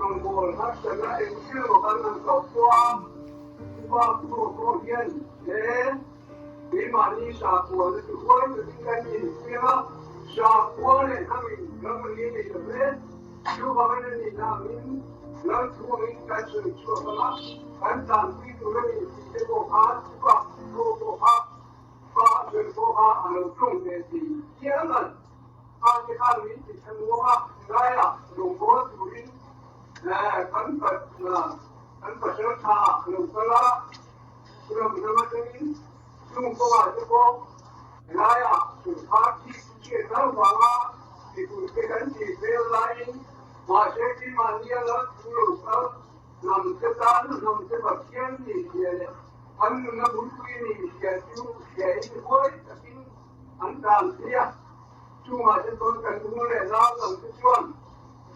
Rawngbawl harsatna eng emaw kan han koh pawh a, Upa Pua pawh hian he keimahni sakhua-na chu huai takin kan infiam a, sakhua leh hnamin ram ri nei lo ve. Chuvangin a nihna angin ram chhungin kan sawi chhuak ang a, kan tanpui tur a ni tih te pawh kha Upa Pua pawh kha Pa a sawi pawh kha a lo ṭawng ve thei hial a ni. Khangte khan min ti tha nuam a, ngaia rawngbawl turin kan kan pasal tha a lo kal a, ram ram atangin chung kawngah te pawh ngaia sawrkar thi chhiat hlauh vanga mipuite kan tih vel laiin mahse keimahnia lal thu lo kal hnam te tan hnam te Pathian nih zia leh an nuna bulpui nih zia chu hriain huai takin An tlan phei a, chungah te chuan kan u leh nau dang te chuan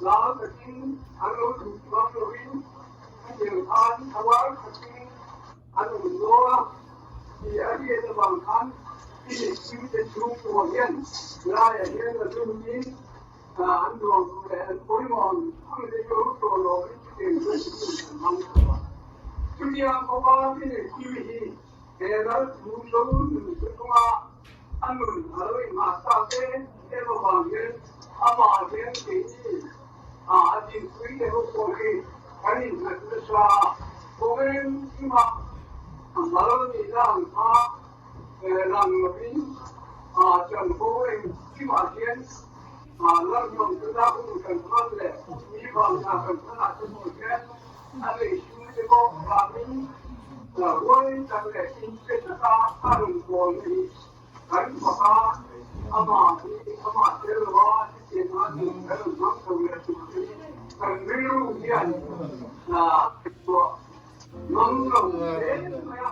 hlau takin an lo duh chuang loin a tel khan a uar khatin an awm dawn a tih a hriat avang khan i mitching te chhungkua hian laiah hian la lutin an nuam leh an pawimawh ang ang te chu tawh lovin chutiang chuan hun an hmang tawh a. Chutiang khawpa i mitching hi He ral thu zo nun chu chunga a nun a lo inngah tak em em avang hian amah hian keini a dinpui leh ho pawh hi kan innghat nasa a. Kawngeng chunga a mal nihna ang kha lang lovin chanvo engkimah hian lalhnawm chuna hun kan hman leh mi vangna kan hmanah te pawh hian A neihsum te pawh vangin huai tak leh inpe taka a rawn kawl hi kan fak a, amah hi amah tel lova hetiang a duh kan rawn hmang chho leh tur hi kan rilru hian a ngaihtuah ngam lo hle mai a.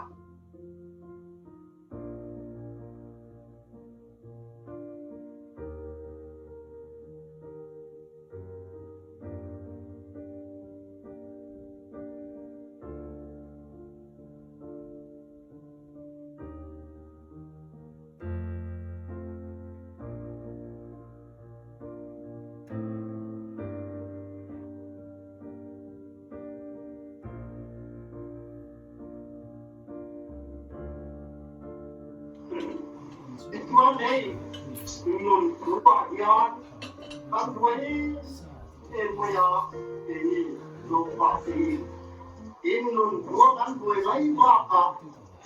Tichuan hei nun thu-ah hian kan buai em mai a, keini nupa hi in nun thua kan buai mai bakah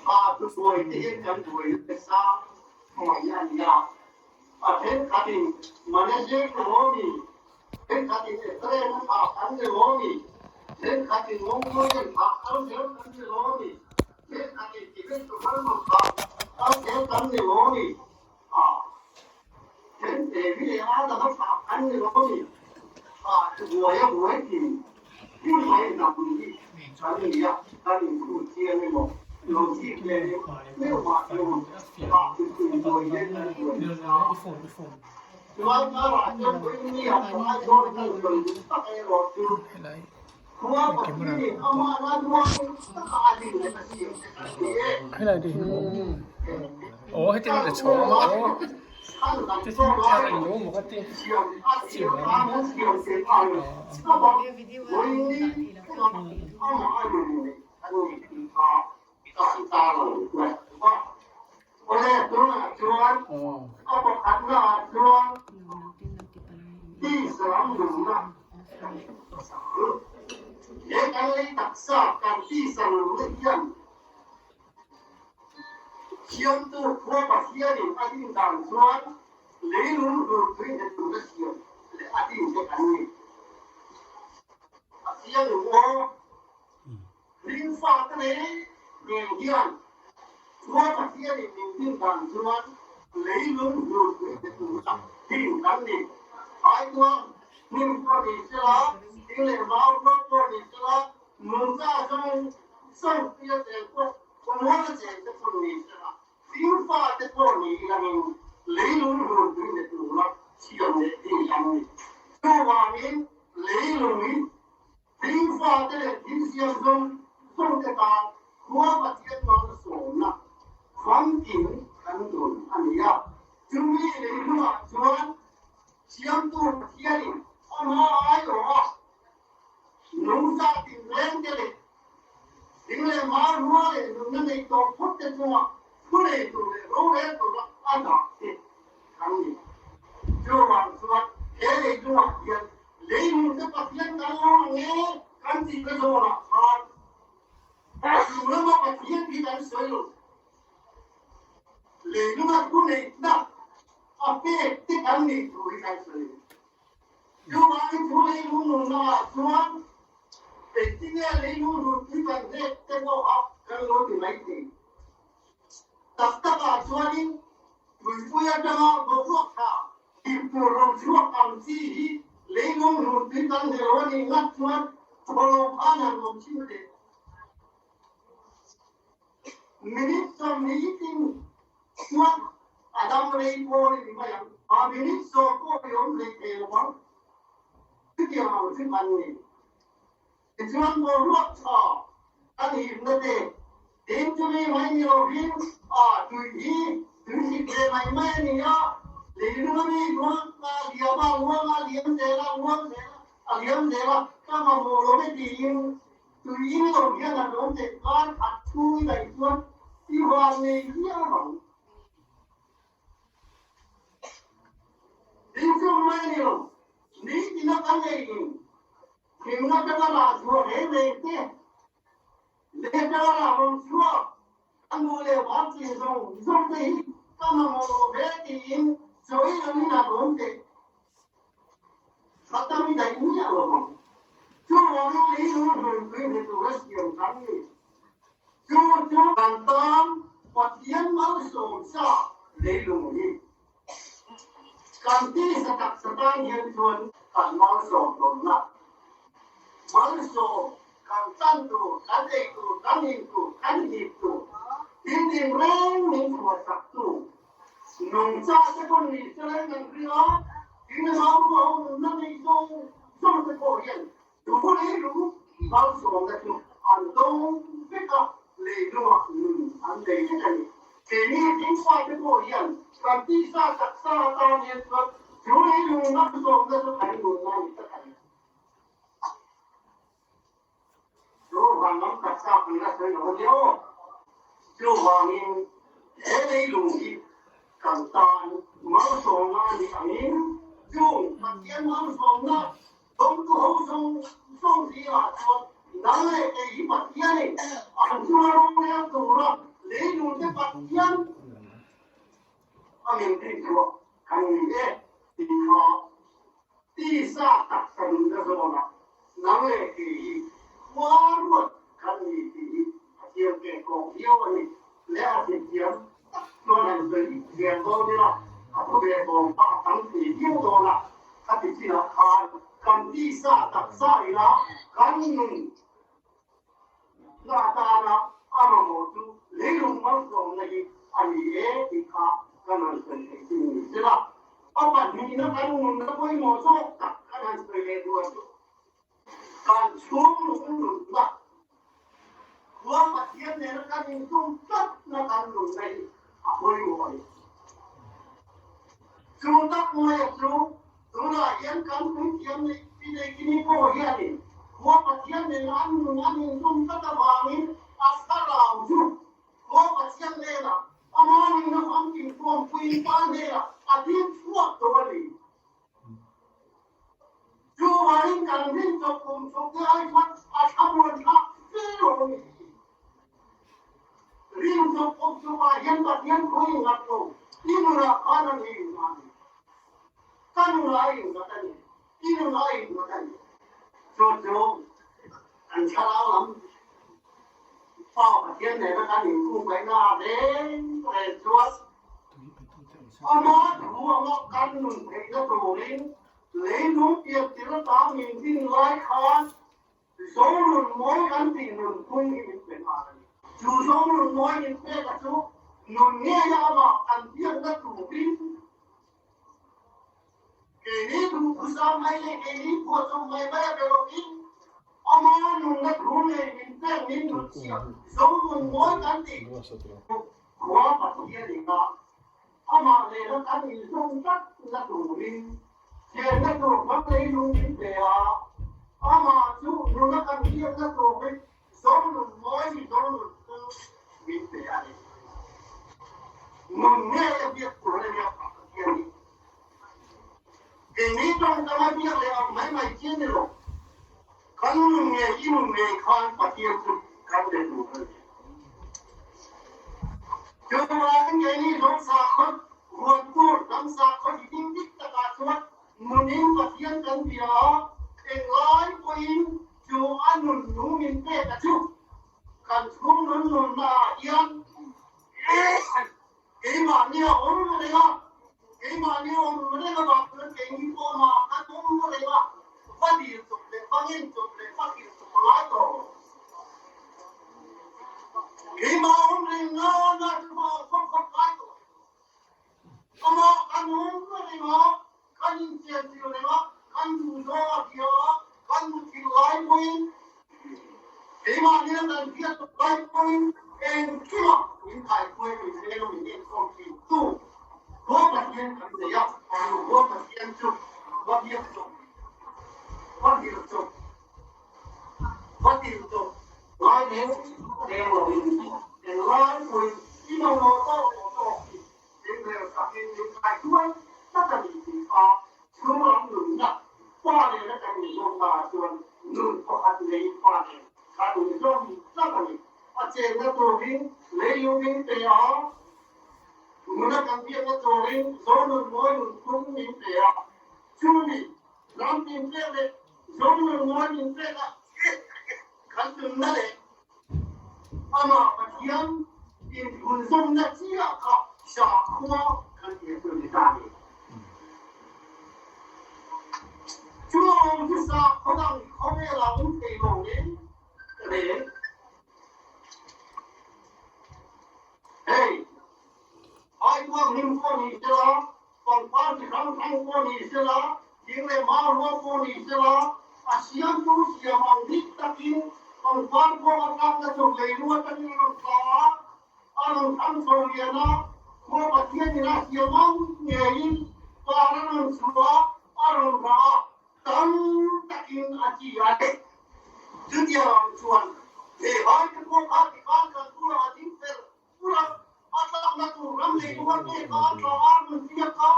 tha chu buai te hian kan buai nasa mai a nia. A thenkhatin manager ka maw ni? Thenkhatin Ephraim a thah kan ni maw ni? Thenkhatin Mongolian thah kal zel kan ni maw ni? Thenkhatin Tibet to Burma thah kal zel kan ni maw ni? A then Evi leh Adama thah kan ni maw ni? Thah chu buai a buai thin thil mai hnam hi kan ni a, kan inkhut chiang emaw lo chik leh meuh mah chu thah chu buai hian kan buai nasa. Helai te hi aw heti ang te chhawng a aw ti thil thar eng lo maw ka ti chiang Awle tunah chuan a pakhatnaah chuan tisa lam nunna kan hmasa ang. He kan lei taksa kan tisa nunna hian Siamtu khua Pathianin a din dan chuan leilung hlurpui nghet tura siam leh a din te an ni. Pathianin aw Ringfate leh nen hian Khua Pathianin min din dan chuan leilung hlurpui te tura din kan ni. Phaituam hnim pawh ni sela, thing leh mau rual pawh ni sela, nungcha zawng zawng puia cheng pawh khawmuala cheng te pawh ni sela, Ringfate pawh ni ilangin leilung hlurpui te tura siam leh din kan ni. Chuvangin leilungin Thingfate leh thilsiam zawng zawngte tan khua Pathian malsawmna famkim kan dawn a ni a. Chumi lei hnungah chuan Siamtu Pathianin a hma aiawh a te chunga thunei tur leh rorel tura a dah te kan ni. Chuvang chuan he leilungah hian leilung te Pathian kan lo ang e kan tih na zawnah khan chu lama Pathian hi kan sawi lo. Leilunga thuneihna a pek te kan nih thu hi kan sawi. Chuvangin chu leilung nunnaah chuan engtinge leilung hlutpui kan hnek te pawh kha kan lo ti mai thei. Tak takah chuanin tuipui atanga boruak tha hip tur rawn chhuak ang chi hi leilung hlutpui kan hne lo a nih ngat chuan thaw lo khan han awm chhin teh. Minute 20 tin chuan a dam rei pawl i ni mai ang. A minute 10 pawh i awm hlei thei lo ang. Chutiang ang chu kan ni. Tichuan boruak tha kan himna te tin chumi mai ni lovin a tui hi tui hip ve mai mai a ni a, leilung a mi luang a liam a, luang a liam zel a, luang zel a, a liam zel a, ka mamawh lo e tiin Tui in lo hian an awm theih khan a thu i daih chuan i van nei viau ang. Tin chu mai a ni lo, nitina kan ei in thing atanga rah chhuah reng reng te, lei atanga rah rawn chhuak ka nu leh van chin zawng zawng te hi ka mamawh lo ve tiin chawi angin an awm theih. Kha tam i daih miah lo ang. Chuvangin leilung hlawmpui hne tura siam kan ni. Chu chu kan tan Pathian malsawm sa leilung hi. Kan tisa taksa tan hian chuan kan malsawm tawnna, malsawm kan chan tur, kan ei tur, kan in tur, kan hip tur, thil tinreng min chhuahsaktu Nungcha te pawh ni se reng an ring a, tin rau ho nunna nei zawng zawng te pawh hian duh leh lu malsawmna chu an dawng vek a, leilungah nun an nei vek a ni. Keini Tingfa te pawh hian kan tisa taksa atan hian chuan chu leilung malsawmna chu kan nunna a ni tak a ni. Chuvang lam taksa kan la sawi lo a nia aw. Chuvangin he leilung hi kan tan malsawmna a nih angin chung Pathian malsawmna dawngtu ho zawng zawng zingah chuan nang leh kei hi Pathianin an chunga rorel tura leilung te Pathian a min rinchhuah kan ni e tih kha Tisa taksa nunna zawnah nang leh kei hi khua ruat kan ni tih hi a thiam ve kawk viau a ni. Le a thilthiam tak chuan han sawi zel dawn ila a thu ve bawm pah a tam thei viau dawn a, khati chinah khan kan tisa taksa ila kan nun na atana a mamawh chu leilung malsawmna hi a ni e tih kha kan han sawi theih chu ni sela, a pahnihna kan nunna pawimawh zawk tak kan han sawi leh duh chu kan chhung nunna khua Pathian nena kan intum tlatna kan nunna hi a pawimawh a ni. Chu tak mai chu Tunah hian kan puithiam leh Pinekini pawh hianin khua Pathian nen an nun an inzawm tlat avangin a thlarau chu khua Pathian hnenah ama nihna famkim tuampuiin pa hnenah a ding chhuak tawh a ni. Chuvangin kan rinchawp kum chhukte ai chuan a thlamuan thlak fe lo a ni. Rinchawp kum chhukah hian Pathian thu i nghat lo, i nunah khan a ni a ni. Ka nun a innghat a ni, i nun a innghat a ni. Chu chu kan thlarau lam Pa Pathian nena kan inkungkaihna ah reng reng chuan ama thu anga kan nun theihna turin leilung pian tir ata min din lai khan Zonun mawi kan tih nun phung hi min pe nghal a ni. Chu zonun mawi min pek a chu nun ngeia amah kan biakna turin Keini duhthusam mai leh keini phuahchawp mai mai a pe loin ama nunna thu nei min pek min hnutchhiah zonun mawi kan tih chu khua Pathian inga amah nena kan inzawm tlatna turin chenna tur kan leilung min pe a, amah chu nuna kan biakna turin zonun mawi zonun phung min pe a ni. Nun ngei a biak tur a nia kha Pathian hi. Keini tawngkam a biak leh ang mai mai chian ni lo. Kan nun ngei i nun ngei khan Pathian chu kan be tur a ni. Chuvangin keini zawng sakhaw huan tur kan sakhaw hi ding dik takah chuan nunin Pathian kan bia a, englai pawhin chu a nun nu min pek a chu kan chhung nun nunnaah hian Keimahni a awm reng a, keimahni a awm reng avang chuan keini pawh mah kan awm reng a, va dil chawp leh va ngen chawp leh va hrilh chawp a ngai tawh. Keimah a awm reng nana chu va awm khawp khawp ngai tawh. Amah kan awm reng a, kan inchian chilh reng a, kan duhzawng a hria a, kan muthilh lai pawhin keimahni a kan hriat tawh lai pawhin engkimah min thaikhuai min zel a min enkawl thin tu Ruah Pathian kan nei a, chu Ruah Pathian chu va biak chawp, va hrilh chawp, va tirh chawp ngai reng reng loin englai pawhin i mamawh tawk leh tawk tih Min rel sakin min thaikhuai tlat a ni tih kha chhunglam nunna pa nena kan inzawm ta ah chuan nun pakhat neiin pa nen kan inzawm tlat a ni. A chenna turin leilung min pe a, nuna kan biakna turin Zonun mawi nun phung min pe a, chumi ram min pek leh Zonun mawi min pek a kan nunna leh Amah Pathian inphunzawmna chiah kha sakhua kan ti chu ni ta ni. Chu awm chu sakhaw dang khawvela awm thei lo reng reng. Hei, Aikuang hnim pawh ni sela, pangpar chi hrang hrang pawh ni sela, thing leh mau rual pawh ni sela, a siamtu siam ang dik takin pangpar pawh a tlakna tur leilung atangin a rawn tla a, a rawn thang chho lian a, Khua Pathianin a siam ang ngeiin par a rawn chhuah a, a rawn rah a, Tam takin a ti a ni. Chutiang chuan he haite pawh kha tikhan kan bulah a ding fel fur a, a tlakna tur ram lei luha pek a, a tla a rawn fiak a,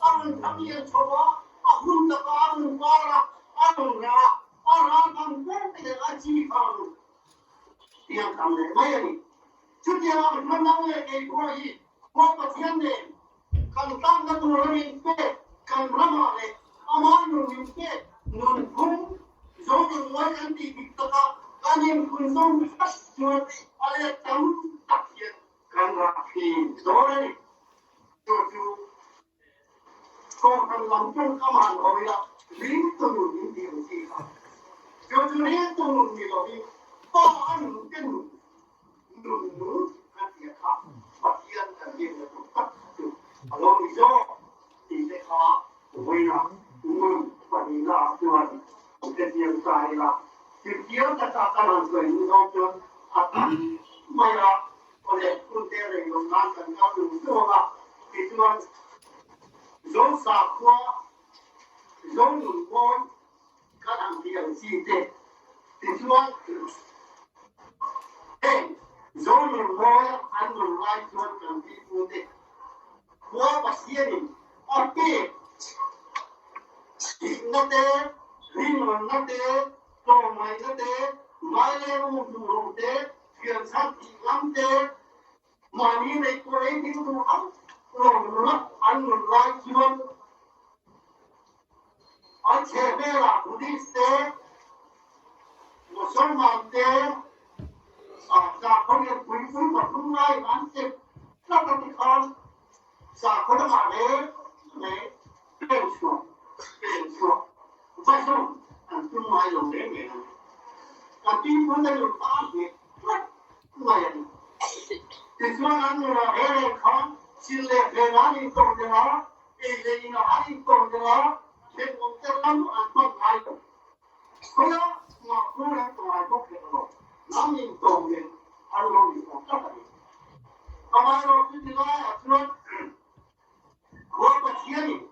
a rawn thang lian chho a, a hun takah a rawn par a, a rawn rah a, a ral dang pawh te leh a chi kha a rawn piang tam leh mai a ni. Chutiang ang chuan nang leh kei pawh hi Khua Pathian nen Kan tlakna tur a min pek, kan ramah leh amah nun min pek nun phung zawng nguai kan tih dik taka kan inphun zawng tlat chuan a let tam tak hian kan rah thin dawn a ni. Chu chu Kohhran lam tawngkam han hawi a, ringtu nun min tih ang chi kha. Chu chu ringtu nun ni lovin Pa a nun te nun Nun nung kan ti a kha Pathian kan biakna tur tak chu a lo ni zawk tih te kha vawiin nun pahnihna ah chuan hrethiam ta ila chirhchiang taka kan han sawi hnu zawng chuan a tam mai a, awle hun te rei lo nan kan kal lung zawk a tichuan Zosakhua Zonunmawi Kan ang tih ang chi te tichuan heng Zonun Mawi an nun lai chuan kan pipu te khua Pathianin a pek thihna te, rinrawnna te, tlawmngaihna te, ngaileng um duhloh te, thianchhan tih ngam te, mahni neih pawh ei ding duh hauh lo nuna an nun lai chuan An chhehvelah Buddhist te, Mosolman te, sakhaw lian pui pui pathum laiin an chep tlat a ti khan sakhaw dangah reng reng pen chhuah pen chhuah va zawng an tum ngai lo reng reng a ni. Kan pipu te nun kha a nghet tlat mai a ni. Tichuan an nunah reng reng khan thil leh hlen an intawm deuh a, Ei leh inah an intawm deuh a, thenawmte ram an hman ngai lo. Khawiah ngahpur an tawh ngai bawk hek lo, lam intawm nen an lo intawm tlat a ni. Amaherawh chu ti laiah chuan Khua Pathianin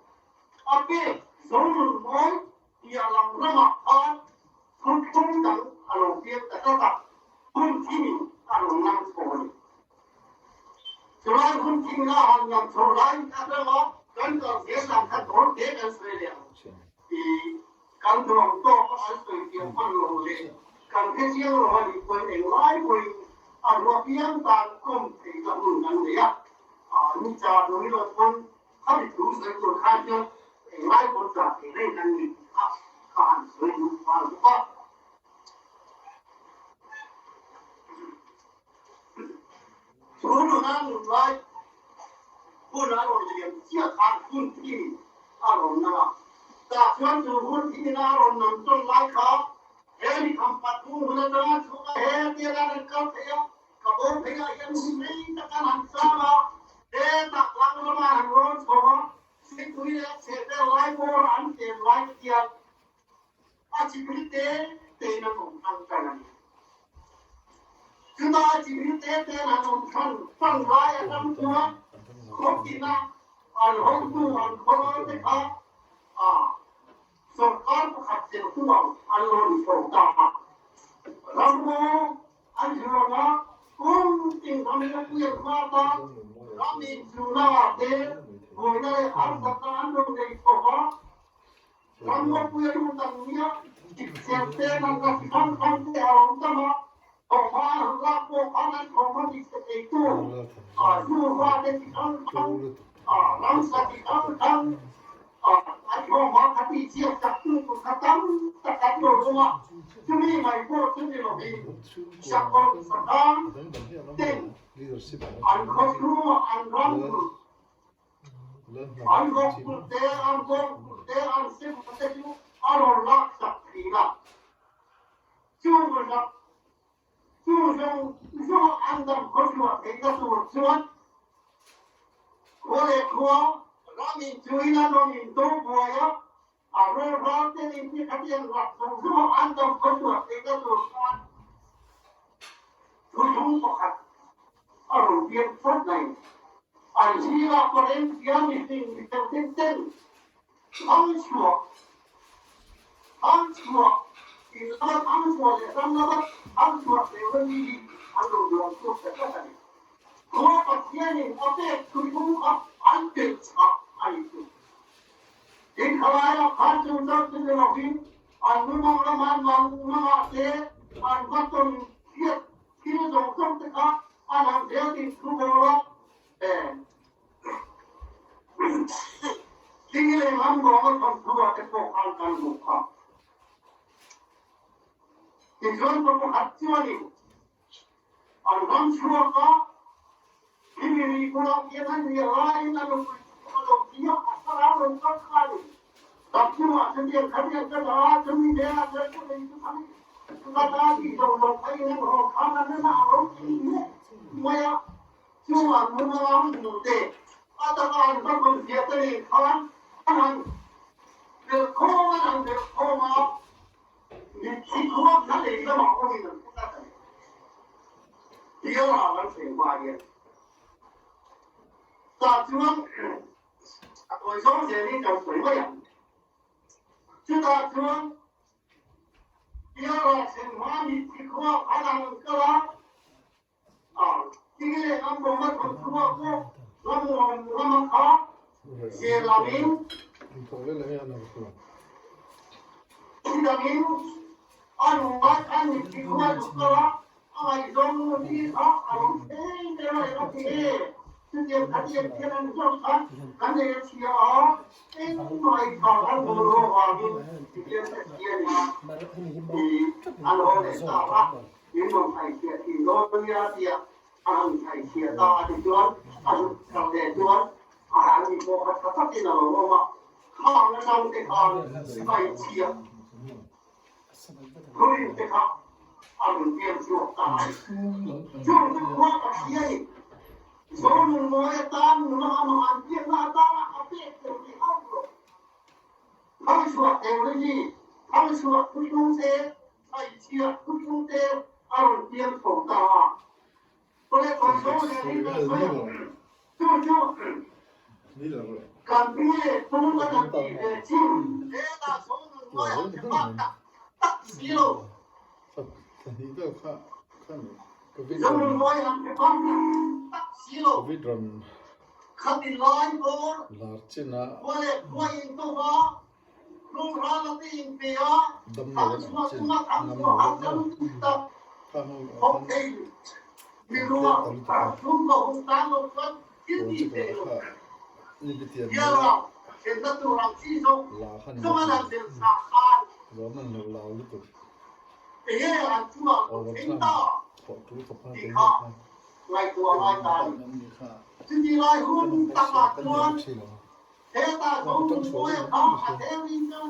a pek Zonun mawi piah lam ramah khan thuthlung dang a lo piang ta tlat a, hun thimin a rawn lang chho a ni. Chulai hun thim la han. atanga kan kal zel dan kha dawn te kan sawi leh ang. I kan duh ang tawk a an sawi thiam hman lo leh kan hre chiang lo a nih pawhin englai pawhin a ruah piang tan kawm theihna hun kan nei a. Ni cha dawn lo pawn khami thu sawi tur khan hian englai pawn dah thei reng kan ni tih kha ka han sawi duh nghal bawk a. Chu nuna nun lai hun a rawn liam chiah khan hun thim a rawn nam a. Tah chuan chu hun thimin a rawn nam tawn lai kha he mi kham pat hung hun atanga chhuk a he tia lan an kal thei a, ka bo pheiah hian hun rei tak an han chang a, he tak lang lama an rawn chho a, Sikpui leh chhehvel lai bawr an tlem lai te hian A chimri te tein an awm hran ṭan a ni. Chutah a chimri te tein an awm hran ṭan lai aṭang chuan khawtina an hotu an khawlawl te kha a sorkar pakhat chelhtu ang an lo ni chho ta a. Ramngaw an hrawn a, kum tin ram khawpui an hma ta, ram inchhuna ah te buaina leh harsatna an lo nei chho va. Ramngawpui a lut ang nia, dikchel te nanga chi hrang hrang te a awm tam a, thawhhma an han lak pawh khan an thawhhma dik che theitu hnuhma te chi hrang hrang, ramsa chi hrang hrang an thawhhma kha tih chhiat chak tu tur kha tam tak an lo awm a, chumi mai pawh chu ni lovin sakawlh sahrang ten an khaw chhungah an ram tur An vawk kulh te, an bawng kulh te, an sema te chu a rawn lak sak thin a. Chu hmunah chu zawng zawng an dam khawchhuah theihna tur chuan khua leh khua ram inchuin an rawn indo buai a, a rawlral ten inti khatiang lak zawng zawng an dam khawchhuah theihna tur chuan thuthlung pakhat a rawn piang tlat mai. An zingah Corinthian mihring mihring ten ten thangchhuah thangchhuah in lama thangchhuah leh ram lama thangchhuah deuh mi hi an lo duang chhuak ta tlat a ni. Khua Pathianin a pek thuthlung kha an belh chhah a ni chu. Tin, khalaia khan chu chauh chu ni lovin an numang lama an mangah te an va tawn hriat thil zawng zawng te kha a lang zel tih thu bawr a, Thing leh lam ruang a thawmhnaw ah te pawh khan kan hmuh kha. Tichuan pa pakhat chuanin an ram chhuak a, khimi ri bulah khian an nia laiin a nupui chu a lo ti a, a thlarau rawn kal kha a ni. Dam chungah chutiang khatiang ka dah a, chumi velah chuan ka nei chu kha ni. Ka ta tih zawh loh pheiin an haw khan a nena a lo ti hmuh mai a. Chungah nunang hnute a taka an va hawn ziah te nen khan an han belh khawm an han belh khawm a, mitthi khua kha lei lamah awmin an hmu tlat a ni. Bial an thleng hma hian tah chuan a tawi zawng zelin kan sawi mai ang. Chutah chuan bial thleng hma mitthi khua khan an kal a, Min rawn thaikhiah thin dawn nia tiah a rawn thaikhiah ta a ti chuan a zuk chho leh chuan a an ni pawh kha tha takin a lo awm a, khang atang te khan thaikhiah thurin te kha a rawn piang chhuak ta a ni. Chung chu khua Pathianin Zonunmawi atan nula amah an pianna atana a pek tur ti hauh lo. Thangchhuah theology, Thangchhuah thuthlung te, Thaihchhiah thuthlung te a rawn piang chho ta a. Pawle Thawizawng leh Rinna sawi ang chu chu kan pi leh pu kan han tih ve chin hetah sawn nun ngawi han hre phak tak tak si lo. Zonun ngawi han hre phak tak tak si lo. Lar chin ah dam lo in an chin ngam lo deuh maw? Khang ho ah khan an tlem ta lutuk a, kawl chu ka kha ni bitiam mai a la kha ni bawk si. Zawm an lo lau lutuk. Over tlang thawh tul khawp khan keini kha keimah an ni kha kan awm bawk si a, kan ni bawk si lo a. Kan tang sual deuh mai mai si.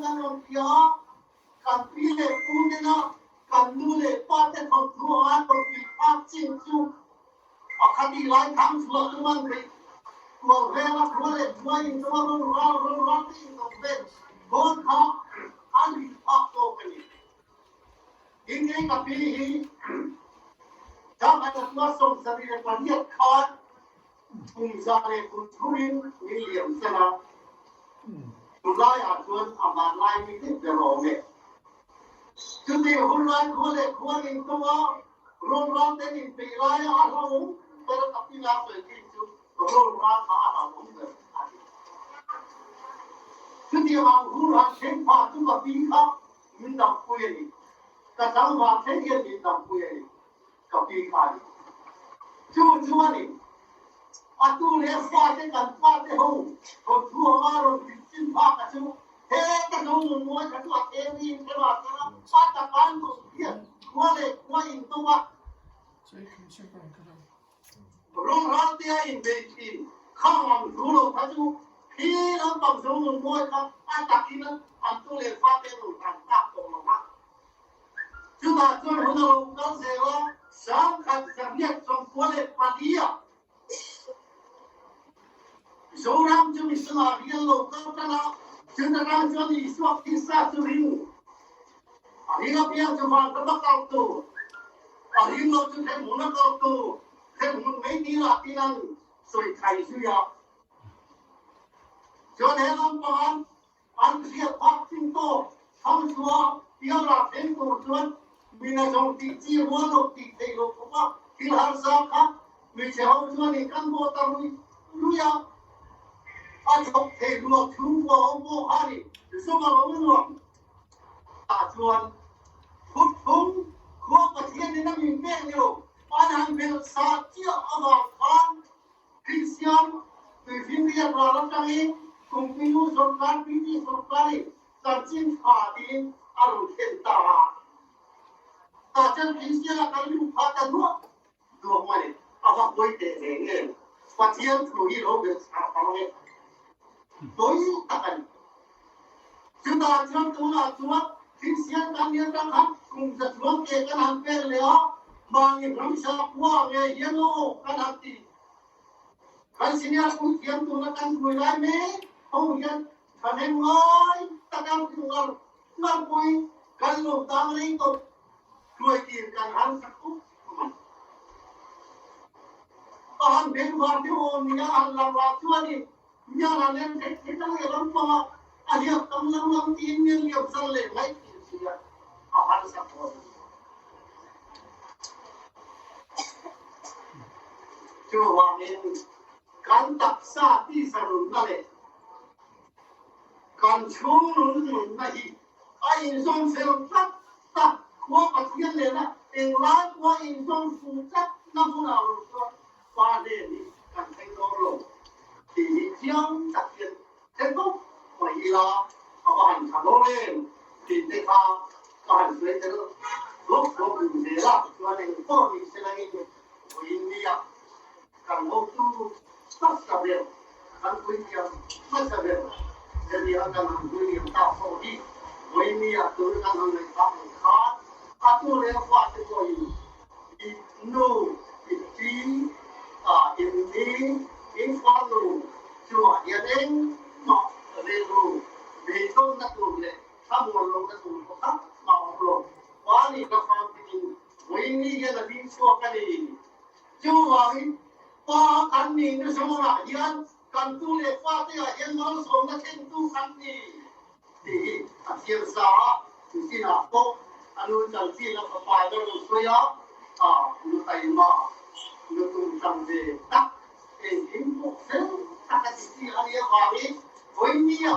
taka ti chi a nih avangin vawinia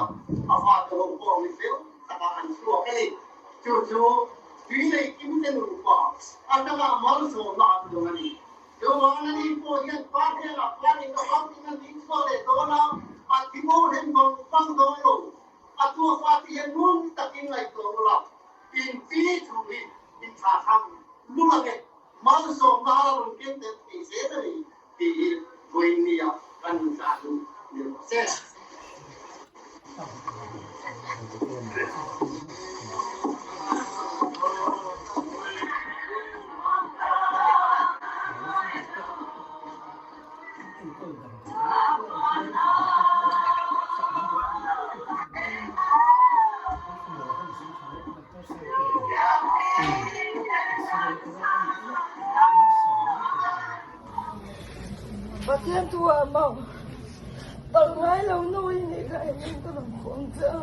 a fate ho pawh mi fel taka an chhuak a ni. Chu chu tui nei kim te nupa atanga malsawmna an dawng a ni. Chuvang a ni pawh hian pa hnenah khan in a famkin an ding chhuak leh dawn a, a thi bo hen vang vang dawn lo. A tuafa te hian ngun takin ngaihtuah ula, in pi thu hi in thlah thlang lul ang e. Malsawmna a rawn keng tel thei zel a ni tih hi vawiinnia kan inzah duh ni rawh se. Pathian tu ah maw pal ngai lo nu i nih kha engin ka rawn khuang che a.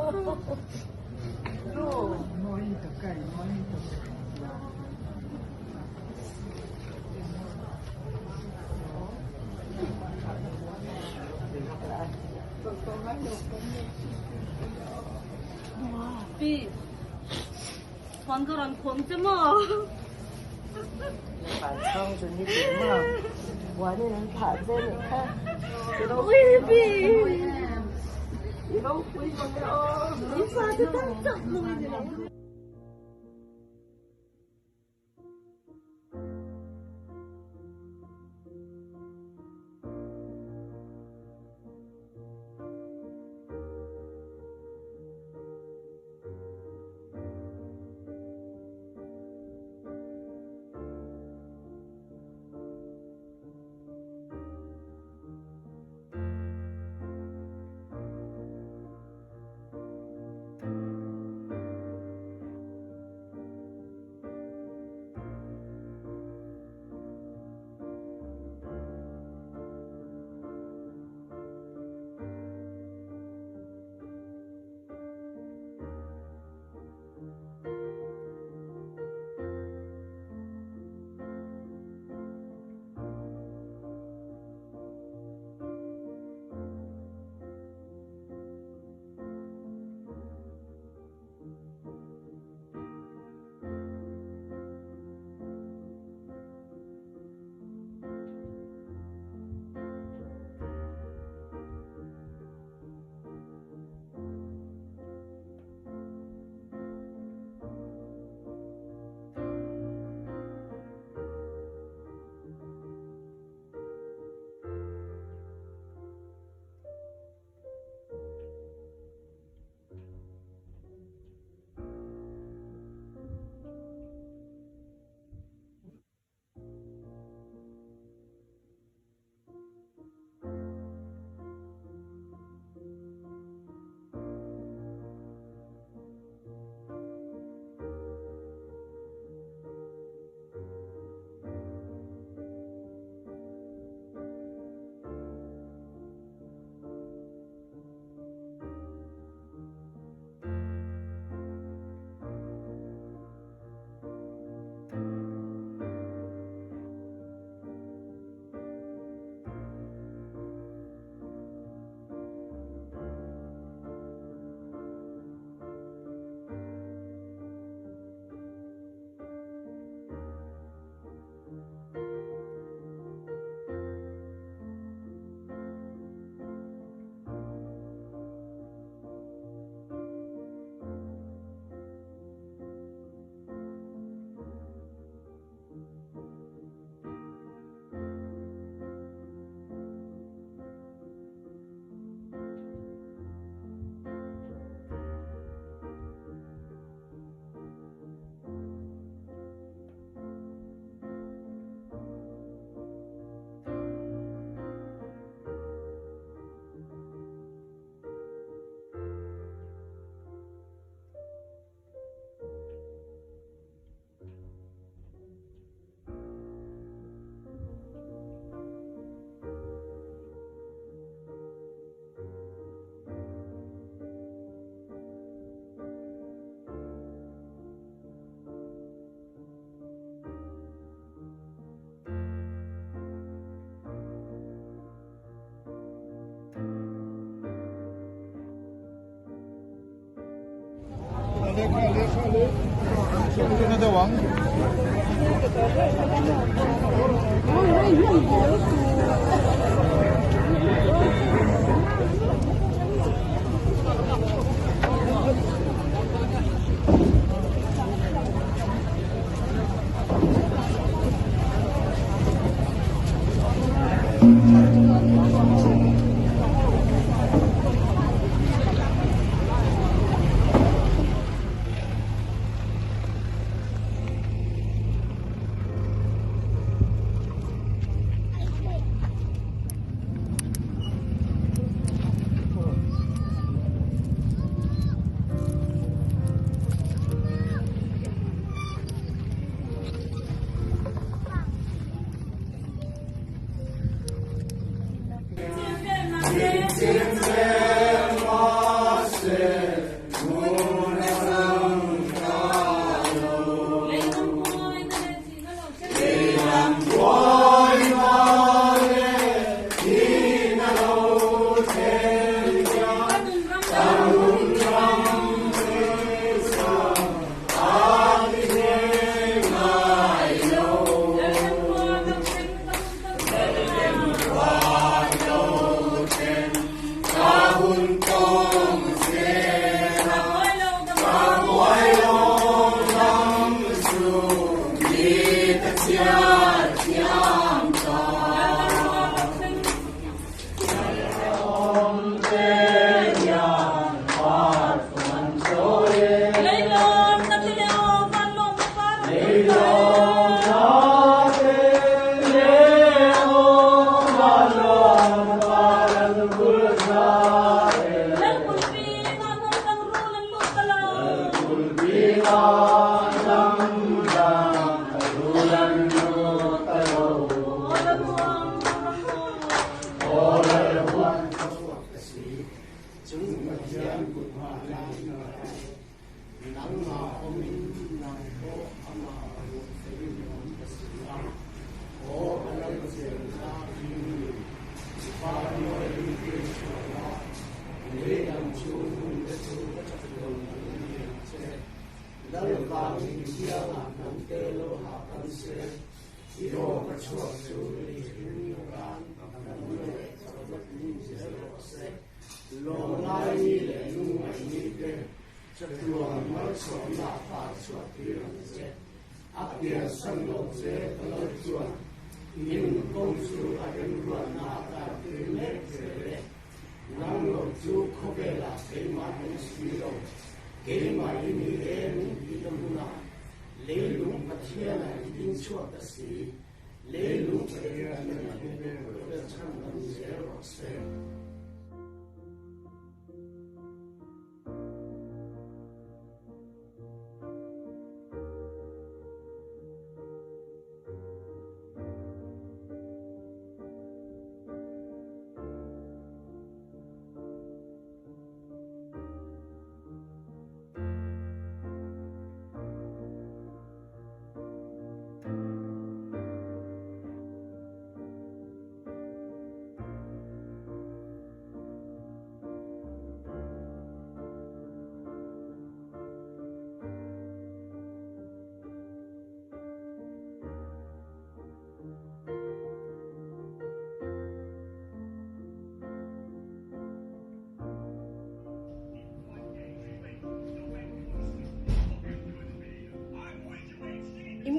Pi, thuan ka rawn khuang che maw? Chhang chu ni tih maw? Buanin an thlah che nih kha. Ui pi! I ropui mang e aw. I fa te tak tak nu i ni lo. chu na deuh ang.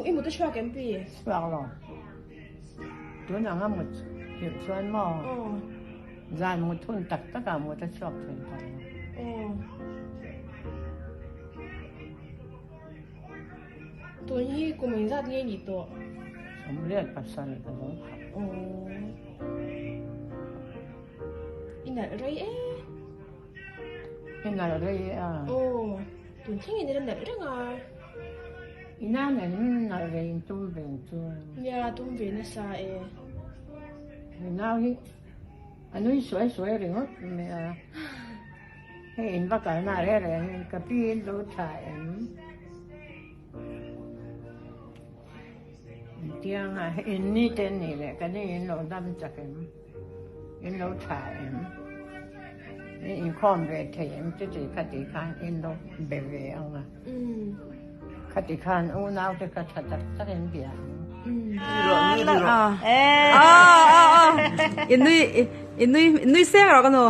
I mut a chhuak em pi? Chhuak lo. Tun anga mut hrilh chuan maw? Zan mut hun tak tak ah mut a chhuak thei tawh lo. Tun hi kum engzat nge ni tawh? 27 ka lo phah. I nalh rei e. I nalh rei e a. Aw, tun thlengin i la nalh reng a. I nan en nalh rei in tum ve chu. Nia, tum ve nasa e. He nau hi a nui suai suai ringawt mai a. Hei in va kalna reng reng ka pi in lo tha em. Tianga in ni te ni leh ka ni in lo dam chak em in lo tha em in inkhawm ve thei em chuti kha ti khan in lo be ve ang a. Khati khan unau te kha tha tak tak in bia ang. Inui seng rawh ka nu.